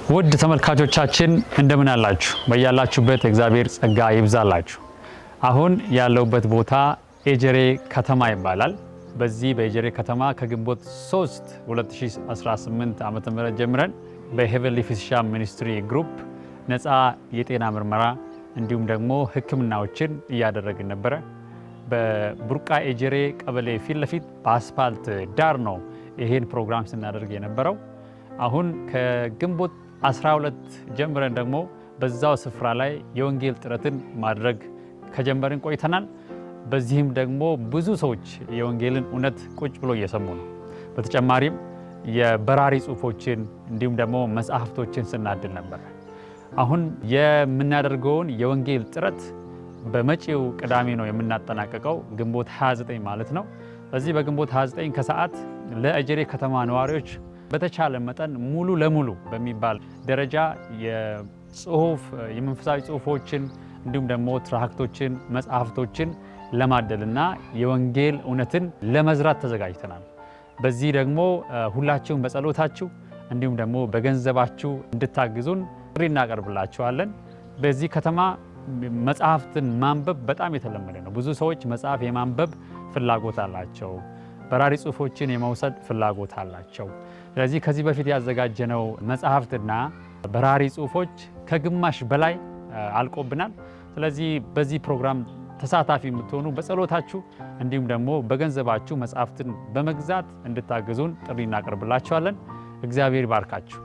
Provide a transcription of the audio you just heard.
ውድ ተመልካቾቻችን እንደምን አላችሁ? በያላችሁበት የእግዚአብሔር ጸጋ ይብዛላችሁ። አሁን ያለሁበት ቦታ ኤጀሬ ከተማ ይባላል። በዚህ በኤጀሬ ከተማ ከግንቦት 3 2018 ዓ.ም ጀምረን በ Heavenly Physician Ministry Group ነፃ የጤና ምርመራ እንዲሁም ደግሞ ሕክምናዎችን እያደረግን ነበረ። በቡርቃ ኤጀሬ ቀበሌ ፊት ለፊት በአስፋልት ዳር ነው ይሄን ፕሮግራም ስናደርግ የነበረው። አሁን ከግንቦት 12 ጀምረን ደግሞ በዛው ስፍራ ላይ የወንጌል ጥረትን ማድረግ ከጀመርን ቆይተናል። በዚህም ደግሞ ብዙ ሰዎች የወንጌልን እውነት ቁጭ ብሎ እየሰሙ ነው። በተጨማሪም የበራሪ ጽሑፎችን እንዲሁም ደግሞ መጽሐፍቶችን ስናድል ነበር። አሁን የምናደርገውን የወንጌል ጥረት በመጪው ቅዳሜ ነው የምናጠናቀቀው፣ ግንቦት 29 ማለት ነው። በዚህ በግንቦት 29 ከሰዓት ለኤጀሬ ከተማ ነዋሪዎች በተቻለ መጠን ሙሉ ለሙሉ በሚባል ደረጃ የጽሁፍ የመንፈሳዊ ጽሁፎችን እንዲሁም ደግሞ ትራክቶችን፣ መጽሐፍቶችን ለማደልና የወንጌል እውነትን ለመዝራት ተዘጋጅተናል። በዚህ ደግሞ ሁላችሁም በጸሎታችሁ እንዲሁም ደግሞ በገንዘባችሁ እንድታግዙን ጥሪ እናቀርብላችኋለን። በዚህ ከተማ መጽሐፍትን ማንበብ በጣም የተለመደ ነው። ብዙ ሰዎች መጽሐፍ የማንበብ ፍላጎት አላቸው። በራሪ ጽሁፎችን የመውሰድ ፍላጎት አላቸው። ስለዚህ ከዚህ በፊት ያዘጋጀነው መጽሐፍትና በራሪ ጽሁፎች ከግማሽ በላይ አልቆብናል። ስለዚህ በዚህ ፕሮግራም ተሳታፊ የምትሆኑ በጸሎታችሁ እንዲሁም ደግሞ በገንዘባችሁ መጽሐፍትን በመግዛት እንድታግዙን ጥሪ እናቀርብላችኋለን። እግዚአብሔር ይባርካችሁ።